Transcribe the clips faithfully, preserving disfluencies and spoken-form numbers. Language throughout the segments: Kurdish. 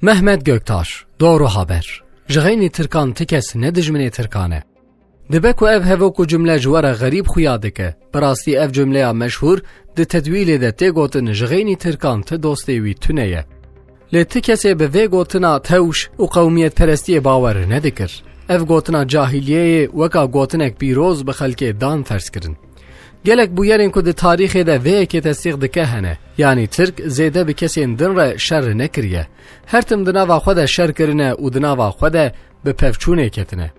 Mehmet Göktaş, Doğru Haber. Ji xeynî Tirkan ti kes ne dijminê Tirkan e. Dibe ku ev hevok û cumle ji we re xerîb xuya dike. Bi rastî ev cumleya meşhûr di tedwîlê de tê gotin, ji xeynî Tirkan ti dostê wî tune ye. Lê ti kesê bi vê gotina tewş û qewmiyetperestiyê bawer nedikir. Ev gotina cahiliyeyê weka gotinek pîroz bi xelkê dan ferz kirin. Gelek bûyerên ku di tarîxê de vê yekê tesdîq dike hene, yanî Tirk zêde bi kesên din re şer nekiriye. Her tim di nava xwe de şer kirine û di nava xwe de bi pevçûnê ketine.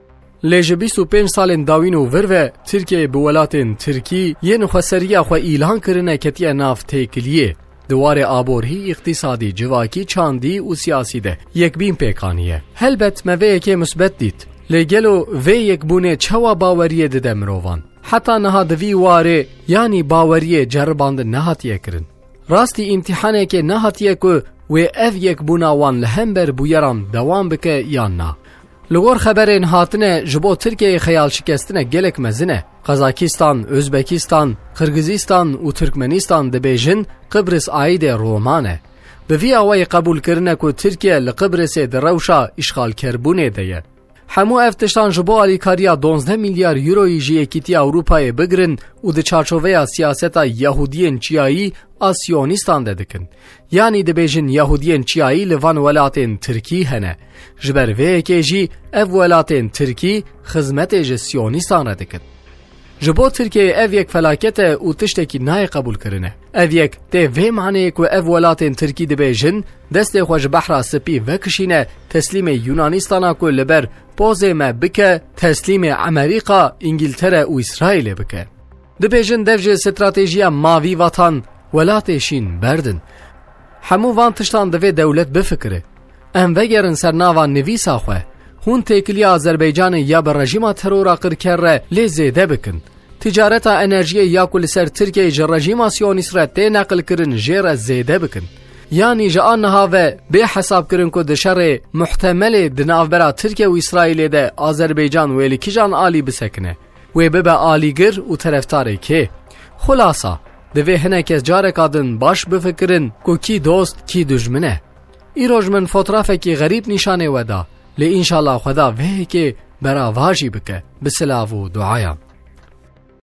Lê ji bîst û pênc salên dawîn û vir ve Tirkiyeyê bi welatên Tirkî yên xweseriya xwe îlan kirine ketiye nav têkiliyê. Di warê aborî, îqtîsadî, civakî, çandî û siyasî de yekbîn pêk aniye. Helbet me vê yekê musbet dît. Lê gelo vê yekbûnê çawa baweriyê dide mirovan? Heta niha di vî warê yanî baweriyê ceribandin nehatiye kirin. Rastî îmtîhanekê nehatiye ku wê ev yekbûna wan li hember bûyeran dewam bike yan na. Li gor xeberên hatine ji bo Tirkiyeyê xeyalşikestinek gelek mezin e. Qazakistan, Özbekistan, Qirgizistan û Tirkmenistan dibêjin Qibris aîdê Roman e. Bi vî awayî qebûl kirine ku Tirkiye li Qibrisê di rewşa îşxalkerbûnê de ye. Hemû ev tiştan ji bo alîkariya duwazdeh milyar euroyî ji Yekîtiya Ewropayê bigirin û di çarçoveya siyaseta Yahudiyên çiyayî a Siyonîstan de dikin. Yanî dibêjin Yahudiyên çiyayî li van welatên Tirkî hene. Ji ber vê yekê jî ev welatên Tirkî xizmetê ji Siyonîstan re dikin. Ji bo Tirkiyeyê ev yek felaket e û tiştekî nayê qebûlkirine. Ev yek tê vê maneyê ku ev welatên Tirkî dibêjin, destê xwe ji Behra Spî vekişîne, teslîmê Yunanîstana ku li ber pozê me bike, teslîmê Emerîka, Îngiltere û Îsraîlê bike. Dibêjin dev ji stratejiya mavî vatan welatê şîn berdin. Hemû van tiştan divê dewlet bifikire. Em vegerin ser nava nivîsa xwe. Hûn têkiliya Azerbaycanê ya bi rejîma terora qirker re lê zêde bikin. Ticareta enerjiyê ya ku li ser Tirkiyeyê ji rejîma Siyonîst re tê neqilkirin jê re zêde bikin. Yanî ji a niha ve bê hesabkirin ku di şerê muhtemelê di navbera Tirkiye û Îsraîlê de Azerbaycan wê li kîjan alî bisekine. Wê bibe alîgir û tereftarê kê? Xulasa, divê hinek kes careka din baş bifikirin ku kî dost, kî dujmin e. Îroj min fotrafekî xerîb nîşanê we da, lê înşallah Xweda vê yekê beravajî bike. Bi silav û duayan.